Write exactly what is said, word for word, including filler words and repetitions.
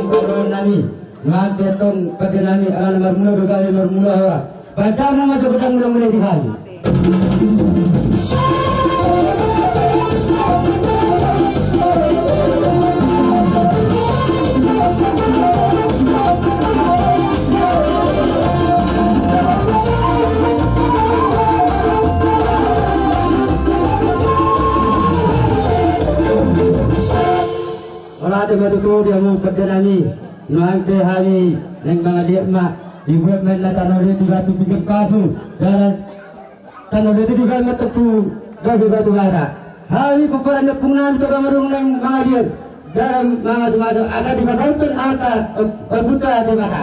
Nami, nuaeng pe tong pande nami, alana marmula do gabe, marmula horas. Bahen damang ma jo godang mula-mula di hami. Mauliate ma tutu di hamu pande nami. Nuaeng pe hami naeng mangaliat ma, dibuat ma inna tano lete batu piga pasu, jala tano lete dibahen ma tu gabe batu bara. Hami pomparan ni ompung nami Toga Marungu naeng mangaliat, jala mangadu-adu asa dipasaut angka om-, ompunta Debata.